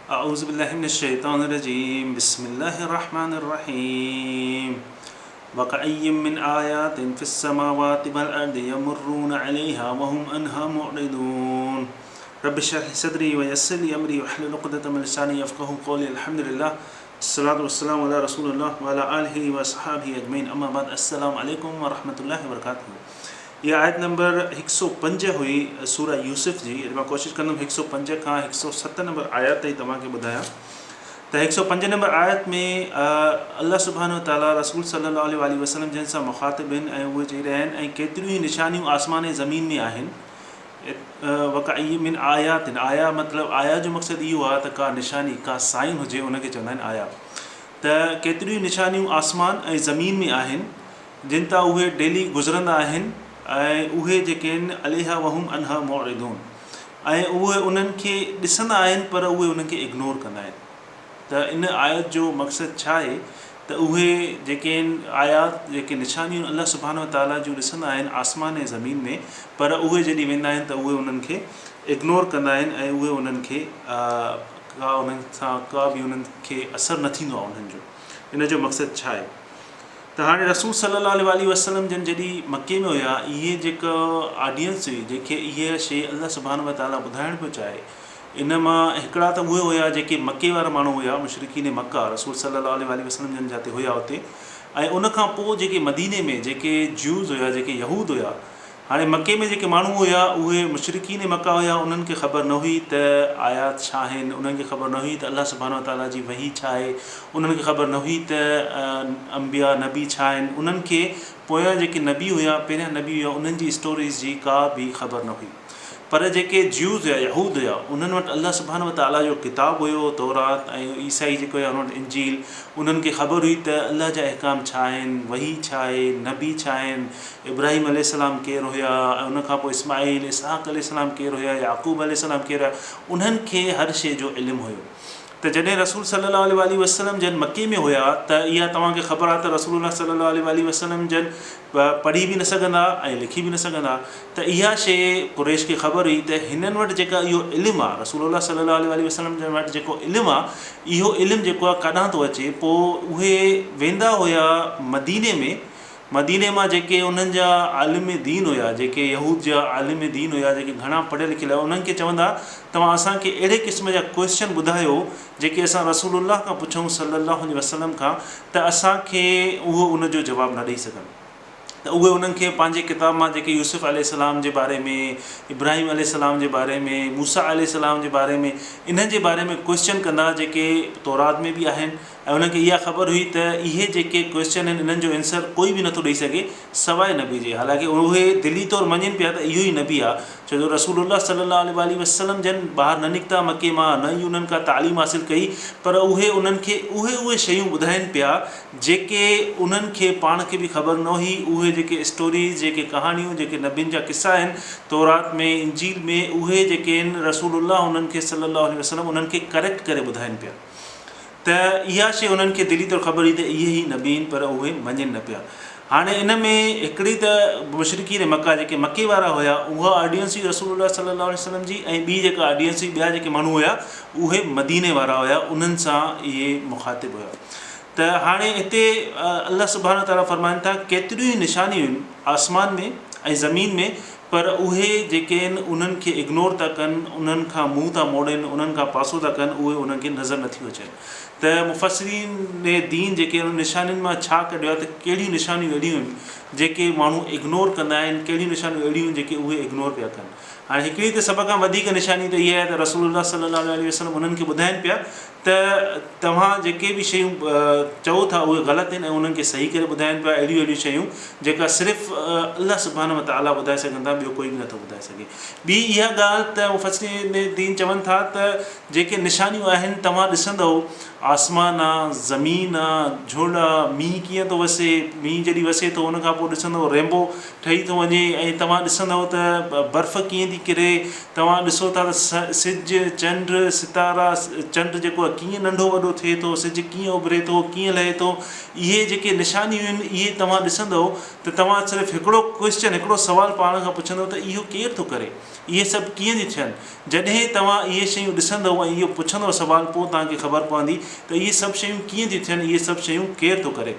اعوذ بالله من الشيطان الرجيم بسم الله الرحمن الرحيم وڪأي من آيات في السماوات والارض يمرون عليها وهم عنها معرضون رب اشرح لي صدري ويسر لي امري واحلل عقدة من لساني يفقهوا قولي الحمد لله الصلاة والسلام على رسول الله وعلى آله واصحابه اجمعين اما بعد السلام عليڪم ورحمة الله وبرڪاته اها آيت نمبر 105 هئي سورة يوسف جي. اڄ مان ڪوشش ڪندم 105 کان 107 نمبر آيت تائين توهان کي ٻڌايان ته 105 نمبر آيت ۾ الله سبحانه وتعالي رسول صلي الله عليه واٰله وسلم جن سان مخاطب آهن ۽ اهي چئي رهيا آهن ۽ ڪيتريون ئي نشانيون آسمان ۽ زمين ۾ آهن وڪأي من آيات آيا مطلب آيا جو مقصد اهو آهي ته ڪا نشاني ڪا سائن هجي ان کي چوندا آهن آيا ته ڪيتريون ئي نشانيون آسمان ۽ زمين ۾ آهن جن تان اهي ڊيلي گذرندا آهن ۽ اهي جيڪي آهن عليها وهم عنها معرضون ۽ اهي انهن کي ڏسندا آهن پر اهي انهن کي اگنور ڪندا آهن ته ان آيت جو مقصد ڇا آهي ته اهي جيڪي آهن آيات جيڪي نشانيون الله سبحانه وتعاليٰ جون ڏسندا آهن آسمان ۽ زمين ۾ پر اهي جڏهن ويندا آهن ته اهي انهن کي اگنور ڪندا آهن ۽ اهي انهن کي ڪا انهن سان ڪا به انهن کي اثر نه ٿيندو آهي انهن جو ان جو مقصد ڇا آهي ته هاڻي رسول صلي الله عليه واٰله وسلم جن جڏهن مڪي ۾ هيا اهي جيڪا آڊينس هئي جنهن کي اها شيء الله سبحانه وتعالٰي ٻڌائڻ پيو چاهي ان مان هڪڙا ته اهي هيا جيڪي مڪي وارا ماڻهو هيا مشرڪين مڪه رسول صلي الله عليه واٰله وسلم جن جاتي هيا اتي ۽ ان کان پوء جيڪي مديني ۾ جيڪي جيوز هيا جيڪي يهود هيا هاڻي مڪي ۾ جيڪي ماڻهو هيا اهي مشرڪين مڪه هيا انهن کي خبر نه هئي ته آيات ڇا آهن انهن کي خبر نه هئي ته الله سبحانه وتعالي جي وحي ڇا آهي انهن کي خبر نه هئي ته انبياء نبي ڇا آهن انهن کي پويان جيڪي نبي هيا پهريان نبي هيا انهن جي اسٽوريز جي ڪا به خبر نه هئي پر جيڪي جيوز هيا يهود هيا انهن وٽ الله سبحانه وتعالي جو ڪتاب هيو تورات ۽ عيسائي جيڪي هيا انهن وٽ انجيل انهن کي خبر هئي ته الله جا احڪام ڇا آهن وحي ڇا آهي نبي ڇا آهن ابراهيم عليه السلام ڪير هيا ۽ ان کان پوء اسماعيل، اسحاق عليه السلام ڪير هيا، يعقوب عليه السلام ڪير هيا، انهن کي هر شيء جو علم هيو ته جڏهن رسول صلي الله عليه واٰله وسلم جن مڪي ۾ هيا ته اها توهان کي خبر آهي ته رسول الله صلي الله عليه واٰله وسلم جن پڙهي به نه سگهندا ۽ لکي به نه سگهندا ته اها شيء قريش کي خبر هئي ته هنن وٽ جيڪا اهو علم آهي رسول الله صلي الله عليه واٰله وسلم جن وٽ جيڪو علم آهي اهو علم جيڪو آهي ڪاڏانهن ٿو اچي پوء اهي ويندا هيا مديني ۾ مديني مان جيڪي انهن جا عالم دين هيا، جيڪي يهود جا عالم دين هيا، جيڪي گهڻا پڙهيل لکيل هيا، انهن کي چوندا، توهان اسان کي اهڙي قسم جا ڪوئسچن ٻڌايو، جيڪي اسان رسول الله کان پڇون صلّي الله عليه وسلّم کان ته اسان کي اهو ان جو جواب نه ڏئي سگهن. ته اهي انهن کي پنهنجي ڪتاب مان جيڪي يوسف عليه السلام جي باري ۾، ابراهيم عليه السلام جي باري ۾، موسيٰ عليه السلام جي باري ۾، انهن جي باري ۾ ڪوئسچن ڪندا جيڪي تورات ۾ به آهن، ۽ انهن کي اها خبر هئي ته اهي جيڪي ڪوئسچن آهن انهن جو انسر ڪوئي به نٿو ڏئي سگهي سواء نبي جي حالانڪه اهي دلي طور مڃين پيا ته اهو ئي نبي آهي ڇو جو رسول الله صلي الله عليه واٰله وسلم جن ٻاهر نه نڪتا مڪي مان نه ئي انهن ڪا تعليم حاصل ڪئي پر اهي انهن کي اهي اهي شيون ٻڌائين پيا جيڪي انهن کي پاڻ کي به خبر نه هئي اهي جيڪي اسٽوريز جيڪي ڪهاڻيون جيڪي نبين جا قصا آهن تورات ۾ انجيل ۾ اهي جيڪي آهن رسول الله انهن کي صلي الله عليه وسلم انهن کي ڪريڪٽ ڪري ٻڌائين پيا. ته اها شيء انهن کي دلي طور خبر هئي ته اهي ئي نبي آهن پر اهي مڃين نه پيا. هاڻي ان ۾ هڪڙي ته مشرڪين مڪه جيڪي مڪي وارا هيا اها آڊينس هئي رسول الله صلي الله عليه وسلم جي ۽ ٻي جيڪا آڊينس هئي ٻيا جيڪي ماڻهو هيا اهي مديني وارا هيا انهن سان اهي مخاطب هيا ته هاڻي هتي الله سبحانه وتعالي فرمائن ٿا ڪيتريون ئي نشانيون آهن آسمان ۾ ۽ زمين ۾ پر اهي جيڪي آهن انهن کي اگنور ٿا ڪن، انهن کان منهن ٿا موڙين، انهن کان پاسو ٿا ڪن، اهي انهن کي نظر نٿيون اچن ته مفسرين دين جيڪي انهن نشانين مان ڇا ڪڍيو آهي ته ڪهڙيون نشانيون اهڙيون آهن جيڪي ماڻهو اگنور ڪندا آهن، ڪهڙيون نشانيون اهڙيون آهن جيڪي اهي اگنور پيا ڪن. هاڻي هڪڙي ته سڀ کان وڌيڪ نشاني ته اها آهي ته رسول الله صلي الله عليه وسلم انهن کي ٻڌائين پيا ته توهان جيڪي به شيون چئو ٿا اهي غلط آهن ۽ انهن کي صحيح ڪري ٻڌائين پيا اهڙيون اهڙيون شيون جيڪا صرف الله سبحانه وتعاليٰ ٻڌائي سگهن ٿا ٻيو ڪوئي به نٿو ٻڌائي سگهي. ٻي اها ڳالهه ته مفسرين دين چون ٿا ته جيڪي نشانيون آهن توهان ڏسندؤ آسمان آ، زمين آ، جهڙ آ، مينهن ڪيئن ٿو وسي، مينهن جڏهن وسي ٿو ان کان پوء ڏسندؤ رينبو ٺهي ٿو وڃي ۽ توهان ڏسندؤ ته برف ڪيئن ٿي ڪري، توهان ڏسو ٿا ته سج، چنڊ، ستارا، چنڊ جيڪو آهي آهي ڪيئن ننڍو وڏو ٿئي ٿو، سج ڪيئن اڀري ٿو، ڪيئن لهي ٿو، اهي جيڪي نشانيون آهن اهي توهان ڏسندؤ ته توهان صرف هڪڙو ڪوئسچن هڪڙو سوال پاڻ کان پڇندؤ ته اهو ڪير ٿو ڪري؟ اهي سڀ ڪيئن ٿيون ٿين؟ جڏهن توهان اهي شيون ڏسندؤ ۽ اهو پڇندؤ سوال پوء توهان کي خبر پوندي ته اهي سڀ شيون ڪيئن ٿيون ٿين، اهي سڀ شيون ڪير ٿو ڪري؟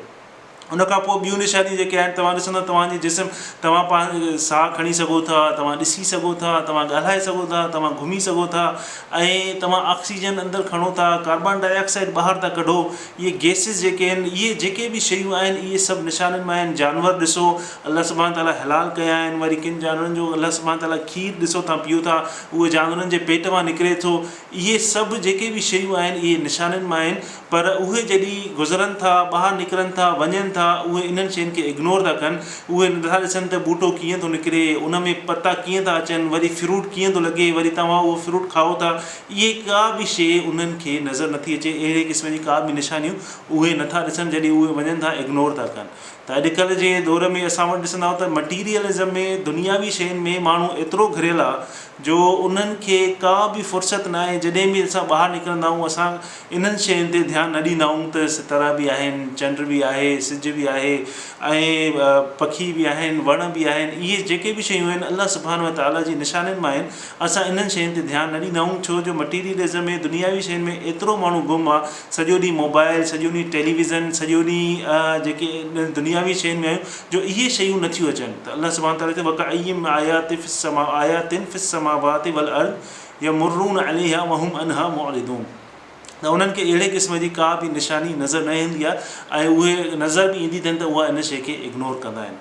ان کان پوء ٻيون نشانيون جيڪي آهن توهان ڏسندؤ توهان جي جسم توهان پاڻ ساهه کڻي سگهو ٿا، توهان ڏسي سگهو ٿا، توهان ڳالهائي سگهو ٿا، توهان گهمي سگهو ٿا ۽ توهان آڪسيجن اندر کڻو ٿا، ڪاربان ڊاء آڪسائيڊ ٻاهر ٿا ڪڍو، اهي گيسز جيڪي آهن اهي جيڪي به شيون آهن اهي سڀ نشانين مان آهن، جانور ڏسو الله سبحانه تعالٰي حلال ڪيا آهن وري ڪن جانورن جو الله سبحانه تعالٰي کير ڏسو توهان پيئو ٿا اهو جانورن جي پيٽ مان نڪري ٿو اهي سڀ جيڪي به شيون آهن اهي نشانين مان آهن پر اهي جڏهن گذرن ٿا، ٻاهر نڪرن ٿا، وڃن ٿا، اهي انهن شين کي اگنور ٿا ڪن، اهي نٿا ڏسن ته ٻوٽو ڪيئن ٿو نڪري، ان ۾ پتا ڪيئن ٿا اچن، وري فروٽ ڪيئن ٿو لڳي، وري توهان اهو فروٽ کائو ٿا، اهي ڪا به شيء انهن کي نظر نٿي اچي، اهڙي قسم جي ڪا به نشانيون اهي نٿا ڏسن، جڏهن اهي وڃن ٿا اگنور ٿا ڪن. ته اڄڪلهه جي دور ۾ اسان وٽ ڏسندا آهيون ته مٽيريلزم ۾ دنياوي شين ۾ ماڻهو ايترو گهريل آهي جو انهن کي ڪا به فرصت ناهي جڏهن به اسان ٻاهر نڪرندا آهيون اسان انهن شين تي ڌيان نه ڏيندا آهيون ته ستارا به آهن چنڊ به آهي سج به آهي ۽ پکي به آهن وڻ به آهن اهي جيڪي به شيون آهن الله سبحانه وتعاليٰ جي نشانين مان آهن اسان انهن شين تي ڌيان نه ڏيندا آهيون ڇو جو مٽيريلزم ۾ دنياوي شين ۾ ايترو ماڻهو گم آ سڄو ڏينهن موبائل سڄو ڏينهن ٽيليويزن سڄو ڏينهن جيڪي انهن دنياوي شين ۾ آهيون جو اهي شيون نه ٿيون اچن ته الله سبحانه تعالي چئي وڪأي من آيات في السما آيات في السماوات والارض يمرون عليها وهم عنها معرضون ته انهن کي اهڙي قسم جي ڪا به نشاني نظر نه ايندي آهي ۽ اهي نظر به ايندي اٿن ته اها ان شيء کي اگنور ڪندا آهن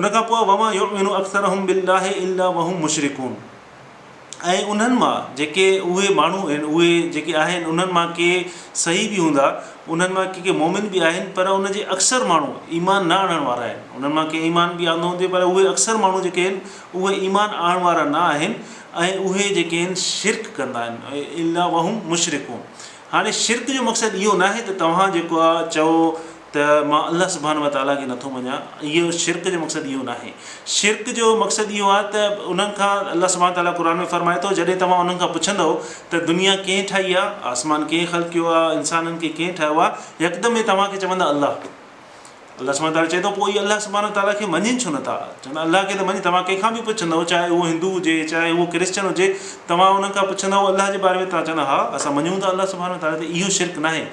ان کان پوء وما يؤمن اڪثرهم بالله الا وهم مشرڪون ۽ انهن مان جيڪي اهي ماڻهو آهن اهي جيڪي آهن انهن مان ڪي صحيح به هوندا انهن مان ڪي ڪي مومن به آهن پر ان جي اڪثر ماڻهو ايمان نه آڻڻ وارا آهن انهن مان ڪي ايمان به آندو هوندي پر اهي اڪثر ماڻهو جيڪي آهن اهي ايمان آڻڻ وارا نه آهن ۽ اهي جيڪي آهن شرڪ ڪندا آهن الا وهم مشرڪون هاڻي شرڪ جو مقصد اهو ناهي ته توهان جيڪو آهي چئو ته مان الله سبحانه وتعاليٰ کي نٿو مڃان اهو شرڪ جو مقصد اهو ناهي شرڪ جو مقصد اهو آهي ته انهن کان الله سبحانه وتعاليٰ قرآن ۾ فرمائي ٿو جڏهن توهان انهن کان پڇندؤ ته دنيا ڪنهن ٺاهي آهي آسمان ڪنهن خلقيو آهي انسانن کي ڪنهن ٺاهيو آهي يڪدم اهي توهان کي چوندا الله الله سبحانه وتعاليٰ چئي ٿو پوء اهي الله سبحانه وتعاليٰ کي مڃين ڇو نٿا چوندا الله کي ته مڃ توهان ڪنهن کان به پڇندؤ چاهي اهو هندو هجي چاهي اهو ڪرسچن هجي توهان انهن کان پڇندؤ الله جي باري ۾ توهان چوندا ها اسان مڃون ٿا الله سبحانه وتعاليٰ تي اهو شرڪ ناهي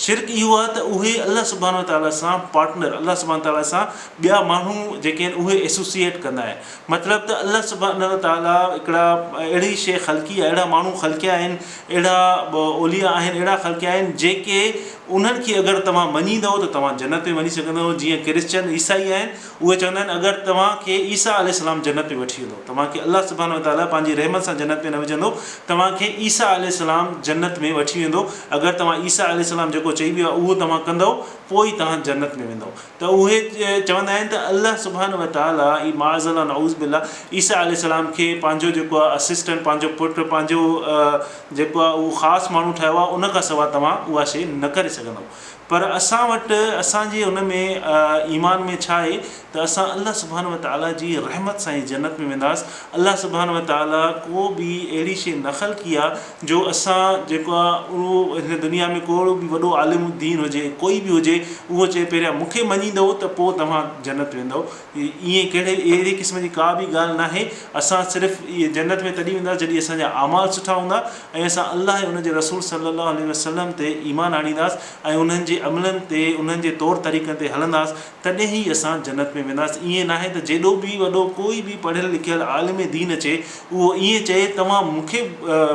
شرڪ اهو آهي ته اهي الله سبحانه وتعاليٰ سان پارٽنر، الله سبحانه وتعاليٰ سان ٻيا ماڻهو جيڪي آهن اهي ايسوسيئيٽ ڪندا آهن. مطلب ته الله سبحانه وتعاليٰ هڪڙا اهڙي شيء خلقي آهي، اهڙا ماڻهو خلقيا آهن، اهڙا اولياء آهن، اهڙا خلقيا آهن جيڪي انهن کي اگر توهان مڃيندؤ ته توهان جنت ۾ وڃي سگهندؤ. جيئن ڪرسچن عيسائي آهن اهي چوندا آهن اگر توهان کي عيسيٰ عليه السلام جنت ۾ وٺي ويندو، توهان کي الله سبحانه وتعاليٰ پنهنجي رحمت سان جنت ۾ نه وجهندو، توهان کي عيسيٰ عليه السلام جنت ۾ وٺي ويندو، اگر توهان عيسيٰ عليه السلام جيڪو چئي ويو آهي اهو توهان ڪندؤ پوء ئي توهان جنت ۾ ويندؤ ته اهي چوندا آهن ته الله سبحانه وتعاليٰ اي معاذ الله نعوذ بالله عيسيٰ عليه السلام کي پنهنجو جيڪو آهي اسسٽنٽ پنهنجو پٽ پنهنجو جيڪو آهي اهو خاص ماڻهو ٺاهيو آهي ان کان سواء توهان اها شيء نه ڪري سگهندؤ. پر اسان وٽ اسان جي ان ۾ ايمان ۾ ڇا آهي ته اسان الله سبحانه وتعاليٰ جي رحمت سان ئي جنت ۾ وينداس الله سبحانه وتعاليٰ ڪو به اهڙي شيء نه خلقي آهي جو اسان جيڪو آهي اهو هن دنيا ۾ ڪو به وڏو عالم الدين هجي ڪوئي به هجي اهو چئي پهريان مون کي مڃيندؤ ته پوء توهان جنت ويندؤ ائين ڪهڙي اهڙي قسم جي ڪا به ڳالهه ناهي اسان صرف جنت ۾ تڏهن وينداسين جڏهن اسان جا اعمال سٺا هوندا ۽ اسان الله ۽ ان جي رسول صلّي الله عليه وسلّم تي ايمان آڻينداس ۽ انهن جي عملن تي انهن جي طور طريقن تي هلنداس تڏهن ئي اسان جنت ۾ وينداس ائين ناهي ته جيڏو به وڏو ڪوئي به پڙهيل لکيل عالم دين اچي اهو ائين چئي توهان مون کي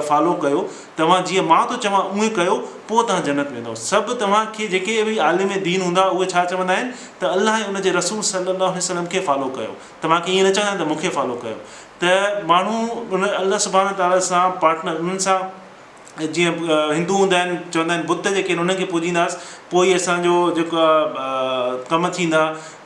فالو ڪيو توهان جيئن مان ٿو چوان اونئين ڪيو پوء توهان جنت ويندؤ سڀ توهان کي جيڪي به عالم دين هوندا اهي ڇا چوندا آهن ته الله ۽ ان جي رسول صلّي الله عليه وسلّم کي فالو ڪيو توهان کي ائين نه چوندا آهن ته مون کي فالو ڪيو ته ماڻهو ان الله سبحانه وتعاليٰ سان پارٽنر انهن سان جيئن هندو هوندا آهن چوندا آهن بت جيڪي آهن انهن کي پوڄينداس پوء ئي اسان جو جيڪو آهي ڪم ٿيندا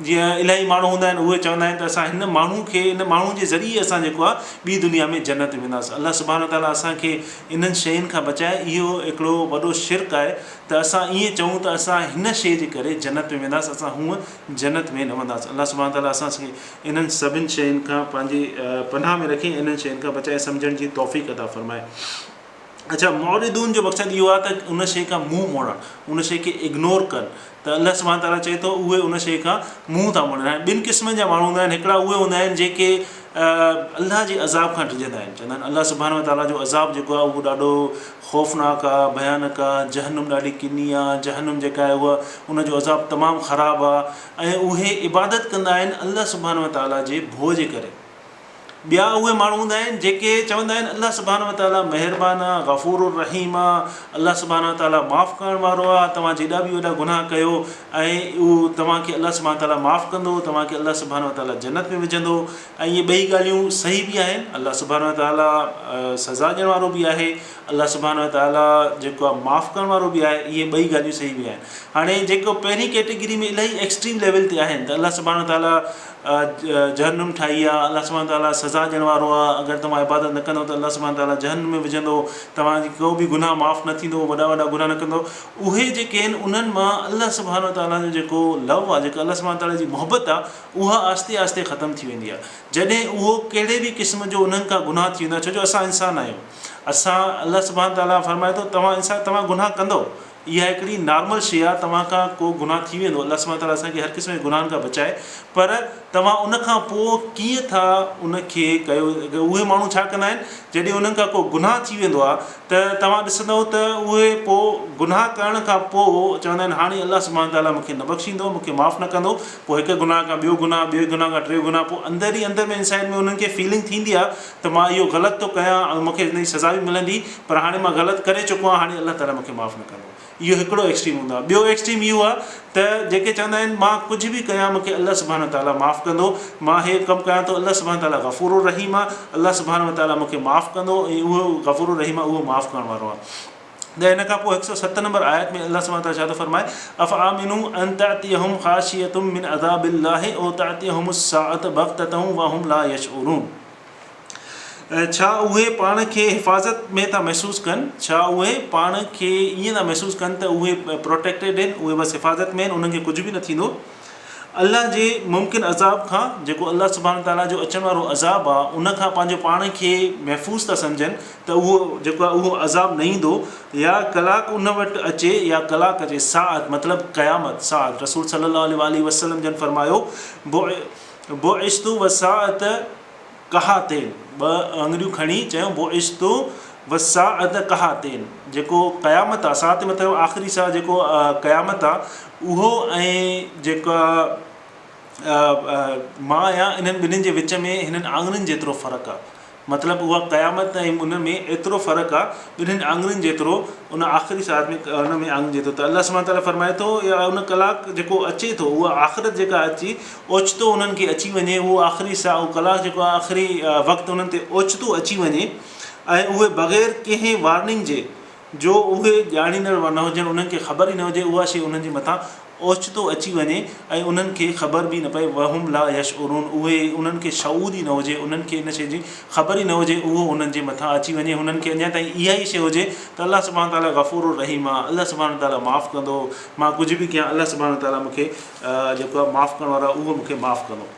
جيئن الاهي ماڻهو هوندا آهن اهي چوندا آهن ته اسان هن ماڻهو کي ان ماڻهو جي ذريعي اسان جيڪو آهي ٻي دنيا ۾ جنت ۾ وينداس الله سبحانه وتعاليٰ اسان کي انهن شين کان بچائي اهو هڪڙو وڏو شرڪ آهي ته اسان ائين چئون ته اسان هن شيء جي ڪري جنت ۾ وينداس اسان هونء جنت ۾ نه وينداس الله سبحانه وتعاليٰ اسان کي انهن سڀن شين کان پنهنجي پناهه ۾ رکي ۽ انهن شين کان بچائي سمجهڻ جي توفيق عطا فرمائي. اڇا معرضون جو مقصد اهو آهي ته ان شيء کان منهن موڙڻ، ان شيء کي اگنور ڪن ته الله سبحانه تعالٰي چئي ٿو اهي ان شيء کان منهن ٿا موڙن. هاڻي ٻن قسمن جا ماڻهو هوندا آهن، هڪڙا اهي هوندا آهن جيڪي الله جي عذاب کان ڊڄندا آهن، چوندا آهن الله سبحانه تعالٰي جو عذاب جيڪو آهي اهو ڏاڍو خوفناڪ آهي، ڀيانڪ آهي، جهنم ڏاڍي ڪني آهي، جهنم جيڪا آهي اها ان جو عذاب تمام خراب آهي ۽ اهي عبادت ڪندا آهن الله سبحانه تعالٰي جي ڀو جي ڪري. ٻيا اهي ماڻهو هوندا آهن جيڪي چوندا آهن الله سبحانه وتعاليٰ مهربان آ، غفور الرحيم آ، الله سبحانه وتعاليٰ معاف ڪرڻ وارو آ، توهان جيڏا به وڏا گناهه ڪيو ۽ اهو توهان کي الله سبحانه وتعاليٰ معاف ڪندو، توهان کي الله سبحانه وتعاليٰ جنت ۾ وجهندو ۽ اهي ٻئي ڳالهيون صحيح به آهن، الله سبحانه وتعاليٰ سزا ڏيڻ وارو به آهي، الله سبحانه وتعاليٰ جيڪو آ معاف ڪرڻ وارو به آهي، اهي ٻئي ڳالهيون صحيح به آهن. هاڻي جيڪو پهرين ڪيٽيگري ۾ الاهي ايڪسٽريم ليول تي آهن ته الله سبحانه وتعاليٰ جهنم ٺاهي آ، الله سبحانه وتعاليٰ سزا ڏيڻ وارو آ، اگر توهان عبادت نه ڪندؤ ته الله سبحانه وتعاليٰ جهنم ۾ وجهندو، توهان جي ڪو به گناهه معاف نه ٿيندو، وڏا وڏا گناهه نه ڪندؤ، اهي جيڪي آهن انهن مان الله سبحانه وتعاليٰ جو جيڪو لو آ، جيڪا الله سبحانه وتعاليٰ جي محبت آ، اها آهستي آهستي ختم ٿي ويندي آ، جڏهن اهو ڪهڙي به قسم جو انهن کان گناهه ٿي ويندو آ، ڇو جو اسان انسان آهيون، اسان الله سبحانه وتعاليٰ فرمائي ٿو توهان انسان توهان گناهه ڪندؤ، اها هڪڙي نارمل شيء آهي توهان کان ڪو گناهه ٿي ويندو الله سبحانه وتعاليٰ اسان کي هر قسم جي گناهن کان بچائي پر توهان ان کان پوء ڪيئن ٿا ان کي ڪيو اهي ماڻهو ڇا ڪندا آهن جڏهن انهن کان ڪو گناهه ٿي ويندو آهي ته توهان ڏسندؤ ته اهي پوء گناهه ڪرڻ کان پوء چوندا آهن هاڻي الله سبحانه وتعاليٰ مون کي نه بخشيندو مون کي معاف نه ڪندو پوء هڪ گناهه کان ٻيو گناهه ٻئي گناهه کان ٽيون گناهه پوء اندر ئي اندر ۾ انسائيڊ ۾ انهن کي فيلنگ ٿيندي آهي ته مان اهو غلط ٿو ڪيان ۽ مون کي ان جي سزا به ملندي پر هاڻي مان غلط ڪري چڪو آهيان هاڻي الله تعاليٰ مون کي معاف نه ڪندو. اهو هڪڙو ايڪسٽريم هوندو آهي. ٻيو ايڪسٽريم اهو آهي ته جيڪي چوندا آهن مان ڪجهه به ڪيان مون کي الله سبحانه وتعاليٰ معاف ڪندو، مان هي ڪم ڪيان ٿو الله سبحانه وتعاليٰ غفور الرحيم آهي، الله سبحانه وتعاليٰ مون کي معاف ڪندو ۽ اهو غفور الرحيم آهي اهو معاف ڪرڻ وارو آهي. ته ان کان پوء هڪ سو ست نمبر آيت ۾ الله سبحانه وتعاليٰ ڇا ٿو فرمائي افآمنوا ان تأتيهم غاشية من عذاب الله او تأتيهم الساعة بغتة وهم لا يشعرون ڇا اهي پاڻ کي حفاظت ۾ ٿا محسوس ڪن ڇا اهي پاڻ کي ائين ٿا محسوس ڪن ته اهي پروٽيڪٽيڊ آهن اهي بس حفاظت ۾ آهن انهن کي ڪجهه به نه ٿيندو الله جي ممڪن عذاب کان جيڪو الله سبحانه تعالٰي جو اچڻ وارو عذاب آهي ان کان پنهنجو پاڻ کي محفوظ ٿا سمجهن ته اهو جيڪو آهي اهو عذاب نه ايندو يا ڪلاڪ ان وٽ اچي يا ڪلاڪ اچي ساعت مطلب قيامت ساعت رسول صلي الله عليه واٰله وسلم جن فرمايو بعثت والساعت ڪهاتين ٻه آڱريون کڻي چيو بعثت والساعت ڪهاتين جيڪو قيامت آ ساعت مطلب آخري ساعت جيڪو قيامت آ اهو ۽ جيڪا مان آهيان انهن ٻنهين جي وچ ۾ هنن آڱرين جيترو فرق آ مطلب اها قيامت ۽ ان ۾ ايترو فرق آ ٻنهين آڱرين جيترو ان آخري ساعت ۾ ان ۾ آڱرين جيترو ته الله سبحانه وتعالي فرمائي ٿو يا ان ڪلاڪ جيڪو اچي ٿو اها آخرت جيڪا اچي اوچتو انهن کي اچي وڃي اهو آخري ساعت اهو ڪلاڪ جيڪو آهي آخري وقت انهن تي اوچتو اچي وڃي ۽ اهي بغير ڪنهن وارننگ جي جو اهي ڄاڻيندڙ نه هجن انهن کي خبر ئي نه هجي اها شيء انهن جي مٿان اوچتو اچي وڃي ۽ انهن کي خبر به نه پئي وهم لا يشعرون اهي انهن کي شعور ئي نه هجي انهن کي ان شيء جي خبر ئي نه هجي اهو انهن جي مٿان اچي وڃي هنن کي اڃا تائين اها ئي شيء هجي ته الله سبحانه وتعاليٰ غفور الرحيم آهي الله سبحانه وتعاليٰ معاف ڪندو مان ڪجهه به ڪيان الله سبحانه وتعاليٰ مون کي جيڪو آهي معاف ڪرڻ وارو آهي اهو مون کي معاف ڪندو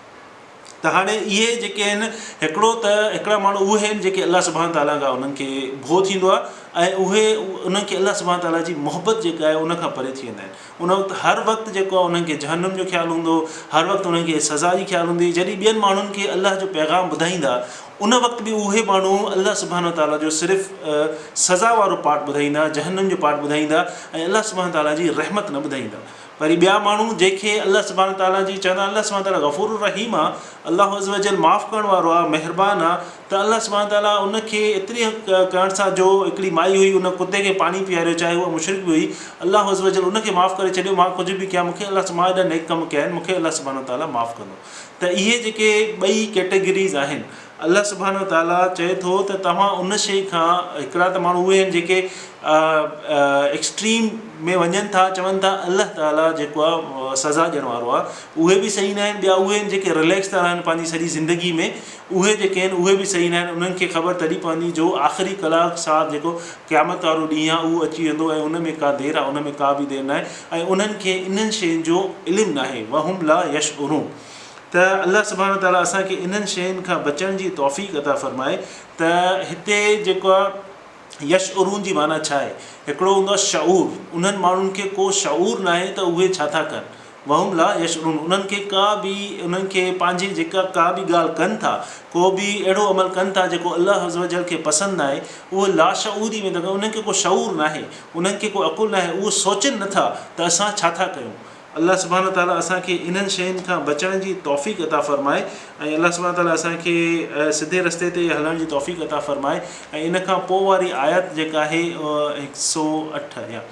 ته هاڻي اهي جيڪي آهن هڪڙو ته هڪڙا ماڻهو اهي آهن جيڪي الله سبحانه تعالٰي کان انهن کي ڀو ٿيندو آهي ۽ اهي انهن کي الله سبحانه تعالٰي جي محبت جيڪا آهي ان کان پري ٿي ويندا آهن ان وقت هر وقت جيڪو آهي انهن کي جهنم جو خيال هوندو هر وقت انهن کي سزا جي خيال هوندي جڏهن ٻين ماڻهن کي الله جو پيغام ٻڌائيندا ان وقت به اهي ماڻهو الله سبحانه تعالٰي جو صرف سزا وارو پارٽ ٻڌائيندا جهنم جو پارٽ ٻڌائيندا ۽ الله سبحانه تعالٰي جي رحمت نه ٻڌائيندا وري ٻيا ماڻهو جيڪي الله سبحانه وتعاليٰ جي چوندا الله سبحانه وتعاليٰ غفور الرحيم آ، الله عزّوجلّ معاف ڪرڻ وارو آ، مهربان آ ته الله سبحانه وتعاليٰ ان کي ايتري ڪرڻ سان جو هڪڙي مائي هئي ان ڪتي کي پاڻي پياريو چاهي اها مشرڪ به هئي الله عزّوجلّ ان کي معاف ڪري ڇڏيو مان ڪجهه به ڪيان مون کي الله مان ايڏا نيڪ ڪم ڪيا آهن مون کي الله سبحانه وتعاليٰ معاف ڪندو ته اهي جيڪي ٻئي ڪيٽيگريز آهن الله سبحانه وتعاليٰ چئي ٿو ته توهان ان شيء کان هڪڙا ته ماڻهو اهي آهن جيڪي ايڪسٽريم ۾ وڃن ٿا چون ٿا الله تعاليٰ جيڪو آهي سزا ڏيڻ وارو آهي اهي به صحيح نه آهن ٻيا اهي آهن جيڪي رليڪس ٿا رهن پنهنجي سڄي زندگي ۾ اهي جيڪي آهن اهي به صحيح نه آهن انهن کي خبر تڏهن پوندي جو آخري ڪلاڪ ساعت جيڪو قيامت وارو ڏينهن آهي اهو اچي ويندو ۽ ان ۾ ڪا دير آهي ان ۾ ڪا به دير ناهي ۽ انهن کي انهن شين جو علم ناهي وهم لا يشعرون ته الله سبحانه وتعاليٰ اسان کي انهن شين کان بچڻ جي توفيق عطا فرمائي ته هتي جيڪو آهي يشعرون جي معنيٰ ڇا آهي؟ هڪڙو هوندو آهي شعور، انهن ماڻهن کي ڪو شعور ناهي ته اهي ڇا ٿا ڪن، وهم لا يشعرون انهن کي ڪا به انهن کي پنهنجي جيڪا ڪا به ڳالهه ڪن ٿا، ڪو به اهڙو عمل ڪن ٿا جيڪو الله عزّوجلّ کي پسند ناهي، اهو لاشعوري ۾ ٿا ڪن، انهن کي ڪو شعور ناهي، انهن کي ڪو عقل ناهي، اهو سوچن نٿا ته اسان ڇا ٿا ڪيون. الله سبحانه وتعالي اسان کي انهن شين کان بچڻ جي توفيق عطا فرمائي ۽ الله سبحانه وتعالي اسان کي سڌي رستي تي هلڻ جي توفيق عطا فرمائي ۽ ان کان پوء واري آيت جيڪا آهي 108 يا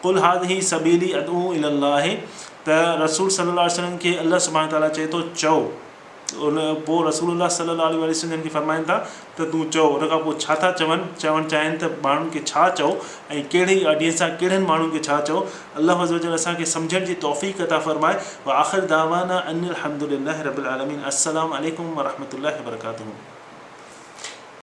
قل هذه سبيلي ادعو الي الله ته رسول صلي الله عليه وسلم کي الله سبحانه وتعالي چئي ٿو چئو ان پوء رسول الله صلي الله عليه وسلم جن کي فرمائن ٿا ته تون چئو ان کان پوء ڇا ٿا چون چوڻ چاهين ته ماڻهن کي ڇا چئو ۽ ڪهڙي آڊينس سان ڪهڙن ماڻهن کي ڇا چئو الله عزوجل اسان کي سمجهڻ جي توفيق عطا فرمائي واخر دعوانا ان الحمد لله رب العالمين السلام عليڪم ورحمة الله وبرڪاته.